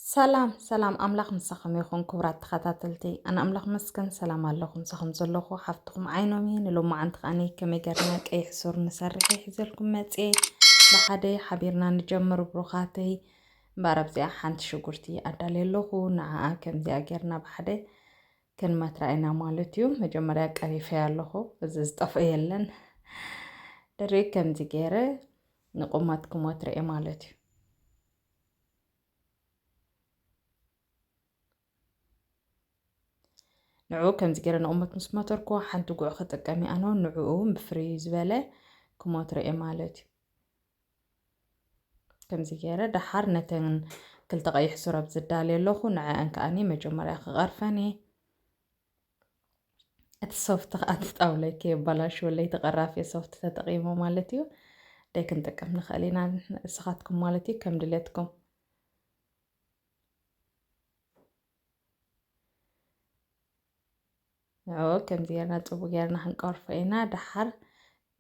ሰላም ሰላም፣ ኣምላኽ ምሳኹም ይኹን ክቡራት ተኸታተልቲ። ኣነ ኣምላኽ መስገን ሰላም ኣለኹ፣ ምሳኹም ዘለኹ ሓፍትኹም ዓይኖም እየ። ንሎማዓንቲ ከኣኒ ከመይ ገርና ቀይሕ ሱር ንሰርሕ እየ ሒዘልኩም መፅየ። ብሓደ ሓቢርና ንጀምር ብሩኻተይ። እምበኣር ኣብዚኣ ሓንቲ ሽጉርቲ ኣዳልየ ኣለኹ። ንዓኣ ከምዚኣ ጌርና ብሓደ ክንመትራ ኢና ማለት እዩ። መጀመርያ ቀሪፈያ ኣለኹ፣ እዚ ዝጠፍኦ የለን። ድሪ ከምዚ ገይረ ንቁመት ክሞትረ እየ ማለት እዩ። ንዕኡ ከምዚ ገይረ ንቑመት ምስ መተርኩ ሓንቲ ጉዕ ክጥቀም እየ ኣነ፣ ንዕኡ ብፍርይ ዝበለ ክሞትረ እየ ማለት እዩ። ከምዚ ገይረ ደሓር ነተን ክልተ ቀይሕ ሱር ኣብ ዝዳልየ ኣለኹ፣ ንዐአን ከኣኒ መጀመርያ ክቐርፈን እየ። እቲ ሶፍት ከኣ እቲ ጣውለይ ከየባላሽወለይ ተቐራፊ ሶፍት ተጠቒመ ማለት እዩ። ደይ ክንጥቀም ንኽእል ኢና ንስኻትኩም ማለት እዩ ከም ድሌትኩም። ንዕኡ ከምዚ ጌርና ጽቡቕ ጌርና ክንቀርፎ ኢና። ደሓር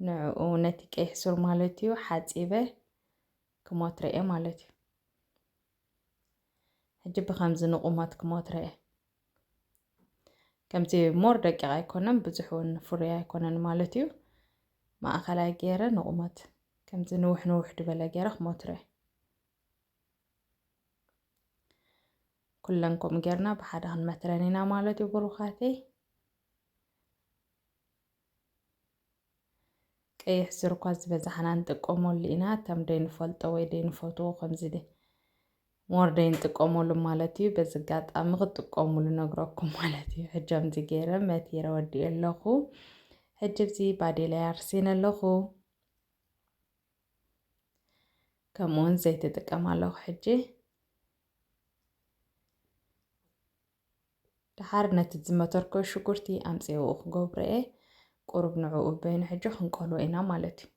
ንዕኡ ነቲ ቀይሕ ሱር ማለት እዩ ሓጺበ ክሞትረ እየ ማለት እዩ። ሕጂ ብኸምዚ ንቑመት ክሞትረ እየ። ከምዚ ሞር ደቂቕ ኣይኮነን፣ ብዙሕ እውን ፍሩይ ኣይኮነን ማለት እዩ። ማእኸላይ ገይረ ንቑመት ከምዚ ንውሕ ንውሕ ድበለ ገይረ ክሞትረ እየ። ኩለን ከምኡ ጌርና ብሓደ ክንመትረን ኢና ማለት እዩ ብሩኻተይ። ቀይሕ ሱር እኳ ዝበዛሕና ንጥቀመሉ ኢና፣ ከም ደይንፈልጦ ወይ ደይንፈትዎ ከምዚ ደ-፣ ሞር ደይንጥቀመሉ ማለት እዩ። በዚ ኣጋጣሚ ክትጥቀሙሉ ነግረኩም ማለት እዩ። ሕጂ ከምዚ ገይረ መቲረ ወዲኤ ኣለኹ። ሕጂ እዚ ባዴላ ኣርሲነ ኣለኹ። ከምኡውን ዘይቲ እጥቀም ኣለኹ። ሕጂ ደሓር ነቲ ዝመተርኮ ሽጉርቲ ኣምፅኤ ክገብሮ እየ። ቁሩብ ንዕኡ በይኑ ሕጂ ክንቀልዎ ኢና ማለት እዩ።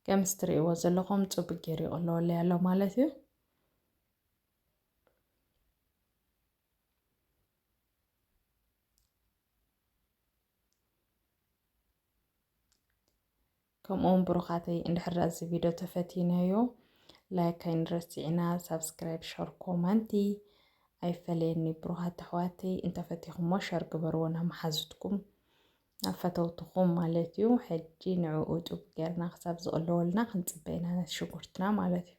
ከምዚ ትርእይዎ ዘለኹም ጽቡቅ ገይሩ ይቕለወለይ ኣሎ ማለት እዩ። ከምኡውን ብሩኻተይ እንድሕር እዚ ቪድዮ ተፈቲናዮ ላይክ ኣይንረስዕና፣ ሳብስክራይብ፣ ሸር፣ ኮመንቲ ኣይፈለየኒ። ብሩኻት ኣሕዋተይ እንተፈቲኹሞ ሸር ግበርዎ ናብ መሓዙትኩም፣ ናብ ፈተውትኹም ማለት እዩ። ሕጂ ንዕኡ ጡብ ጌርና ክሳብ ዝቕለወልና ክንጽበ ኢና ነቲ ሽጉርትና ማለት እዩ።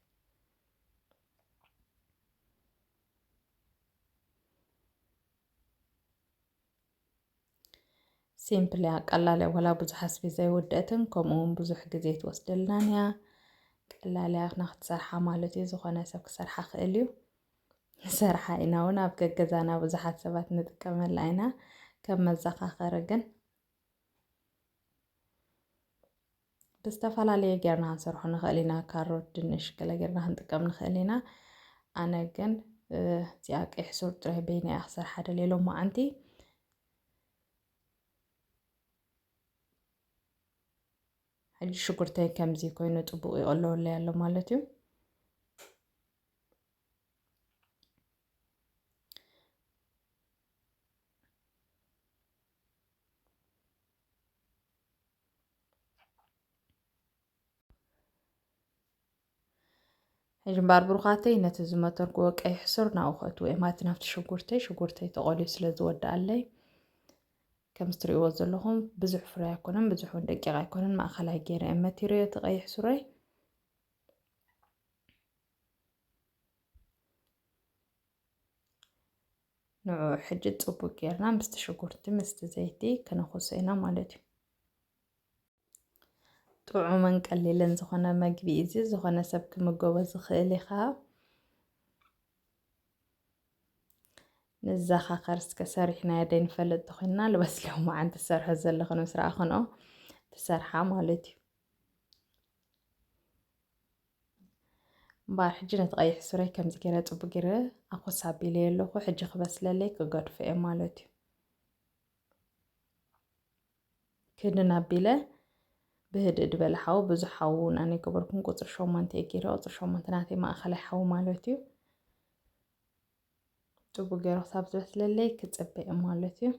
ሲምፕል እያ፣ ቀላል እያ፣ ወላ ብዙሕ ኣስቤዛ ኣይወደእትን፣ ከምኡ እውን ብዙሕ ግዜ ትወስደልናን እያ። ቀላል እያ ንክትሰርሓ ማለት እዩ፣ ዝኾነ ሰብ ክሰርሓ ክእል እዩ። ንሰርሓ ኢና እውን፣ ኣብ ገገዛና ብዙሓት ሰባት ንጥቀመላ ኢና፣ ከም መዘኻኸሪ ግን ብዝተፈላለየ ጌርና ክንሰርሖ ንኽእል ኢና። ካሮት፣ ድንሽ ገለ ጌርና ክንጥቀም ንኽእል ኢና። ኣነ ግን፣ እ፣ እዚኣ ቀይሕ ሱር ጥራይ በይና እያ ክሰርሓ ደልየ ሎማዓንቲ። ሕጂ ሽጉርተይ ከምዚ ኮይኑ ጽቡቕ ይቕለወለይ ኣሎ ማለት እዩ። ሕጂ እምበኣር ብሩኻተይ ነቲ ዝመተርክዎ ቀይሕ ሱር ናብኡ ከእትዎ እየ ማለት ናብቲ ሽጉርተይ፣ ሽጉርተይ ተቖልዩ ስለ ዝወድኣለይ። ከምዚ ትርእይዎ ዘለኹም ብዙሕ ፍሩይ ኣይኮነን፣ ብዙሕ እውን ደቂቕ ኣይኮነን፣ ማእኸላይ ገይረ እየ መቲረዮ እቲ ቀይሕ ሱረይ። ንዕኡ ሕጂ ጽቡቅ ጌርና ምስቲ ሽጉርቲ፣ ምስቲ ዘይቲ ክነኹሶ ኢና ማለት እዩ። ጥዑምን ቀሊልን ዝኾነ መግቢ እዩ እዚ። ዝኾነ ሰብ ክምገቦ ዝኽእል እዩ ኸኣ። ንዘኻኸር እስከ ሰሪሕናዮ ደይንፈልጥ ተኾይንና፣ ልበስ ሎማዓንቲ ዝሰርሖ ዘለኹ ምስ ረኣኹንኦ ትሰርሓ ማለት እዩ። እምበኣር ሕጂ ነቲ ቀይሕ ሱረይ ከምዚ ገይረ ጽቡቅ ገይረ ኣኾስ ኣቢለዮ ኣለኹ። ሕጂ ክበስለለይ ክገድፎ እየ ማለት እዩ። ክድን ኣቢለ ብህድእ ድበለ ሓዊ፣ ብዙሕ ሓዊ እውን ኣነ ኣይገበርኩን፣ ቁጽሪ ሸሞንተ እየ ገይረ፣ ቁጽሪ ሸሞንተ ናተይ ማእኸላይ ሓዊ ማለት እዩ። ጽቡቅ ገይሩ ክሳብ ዝበስለለይ ክጽበ እየ ማለት እዩ።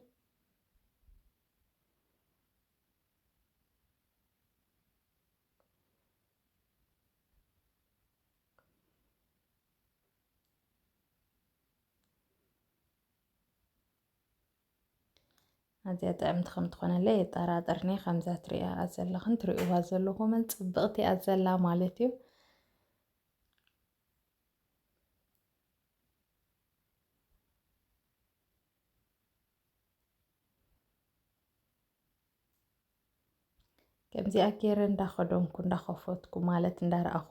ኣዝያ ጥዕምቲ ከም ትኾነለይ የጠራጥርኒ። ከምዛ ትሪኣ ዘለኽን ትሪእዋ ዘለኹምን ጽብቕቲ እያ ዘላ ማለት እዩ። ከምዚኣ ገይረ እንዳኸደንኩ እንዳኸፈትኩ ማለት እንዳረኣኹ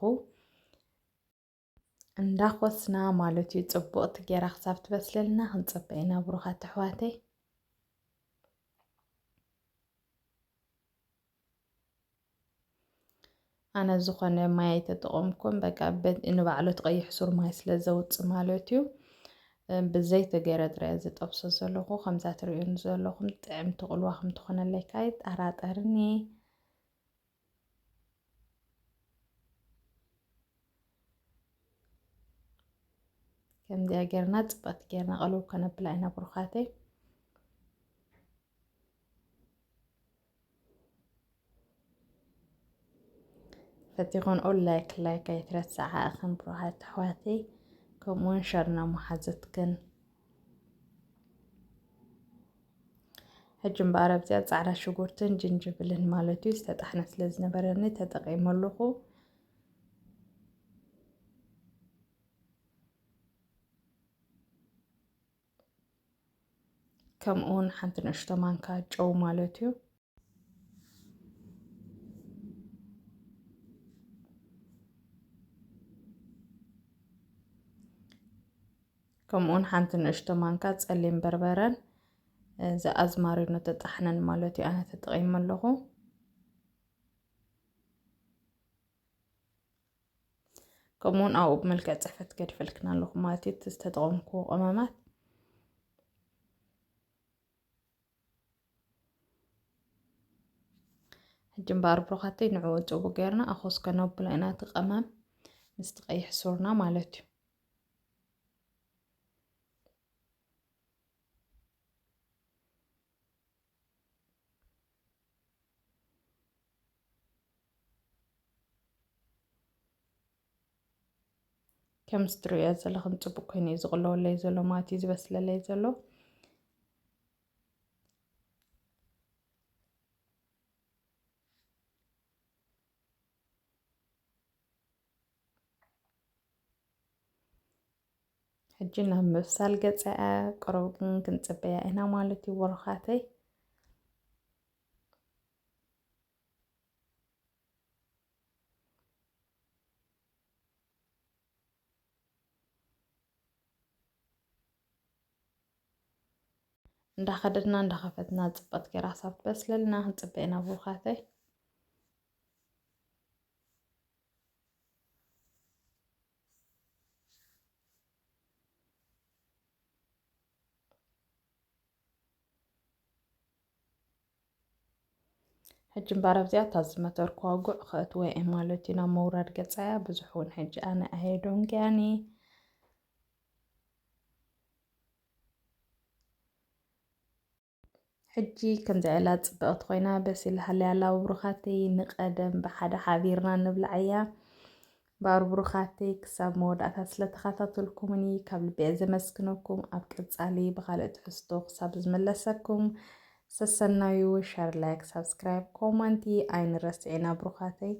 እንዳኾስና ማለት እዩ። ጽቡቕቲ ገይራ ክሳብ ትበስለልና ክንጽበ ኢና ብሩኻት ኣሕዋተይ። ኣነ ዝኾነ ማይ ኣይተጠቐምኩን። በቃ በ-፣ ንባዕሉ እቲ ቀይሕ ሱር ማይ ስለ ዘውጽእ ማለት እዩ። እ፣ ብዘይቲ ገይረ ጥራይ ዝጠብሶ ዘለኹ። ከምዛ ትርእዩኒ ዘለኹም ጥዕምቲ ቁልዋ ከም ትኾነለይ ካይ ጠራጠርኒ። ከምዚኣ ጌርና ጽብቕቲ ጌርና ቀልው ከነብላ ኢና ብሩኻተይ። ፈቲኹን ኦል ላይክ ላይክ ኣይትረስዓ እኽን ብሩኻት ኣሕዋተይ፣ ከምኡውን ሸር ናመሓዘትክን። ሕጂ እምበኣር ኣብዚኣ ጻዕዳ ሽጉርትን ጅንጅብልን ማለት እዩ ዝተጣሕነ ስለ ዝነበረኒ ተጠቒመ ኣለኹ። ከምኡውን ሓንቲ ንእሽቶ ማንካ ጨው ማለት እዩ። ከምኡውን ሓንቲ ንእሽቶ ማንካ ጸሊም በርበረን፣ እዚ ኣዝማሪኖ ተጣሕነን ማለት እዩ ኣነ ተጠቒመ ኣለኹ። ከምኡውን ኣብኡ ብመልክዕ ጽሕፈት ገድፈልክን ኣለኹ ማለት እዩ፣ እቲ ዝተጠቐምክዎ ቀመማት። ሕጂ እምበኣር ብሩኻተይ ንዕኡ ጽቡቕ ጌርና ኣኾስ ከነብሎ ኢና፣ እቲ ቀመም ምስቲ ቀይሕ ሱርና ማለት እዩ። ከም ትርእዮ ዘለኹም ጽቡቕ ኮይኑ እዩ ዝቕለወለይ ዘሎ ማለት እዩ፣ ዝበስለለይ ዘሎ። ሕጂ ናብ ምብሳል ገጸ እያ፣ ቅሩብ ግን ክንጽበያ ኢና ማለት እዩ ብሩኻተይ። እንዳኸደትና እንዳኸፈትና ጽብቕቲ ገይራ ክሳብ ትበስለልና ክንጽበ ኢና ብሩኻተይ። ሕጂ እምበኣር ኣብዚኣ እታ ዝመተርኩዋ ጉዕ ከእትወ እየ ማለት እዩ ናብ ምውራድ ገጻ እያ። ብዙሕ እውን ሕጂ ኣነ ኣየደንጉያን እየ። ሕጂ ከምዚኣ ኢላ ጽብቕቲ ኮይና በሲላ ሃልያ ኣላ። ብሩኻተይ ንቐደም ብሓደ ሓቢርና ንብላዓያ። እምበኣር ብሩኻተይ ክሳብ መወዳእታ ስለ ተኸታተልኩምኒ ካብ ልቢ እየ ዘመስግነኩም። ኣብ ቀጻሊ ብኻልእ ትሕዝቶ ክሳብ ዝምለሰኩም ሰሰናዩ። ሸር፣ ላይክ፣ ሳብስክራይብ፣ ኮመንቲ ኣይንረስዕና ብሩኻተይ።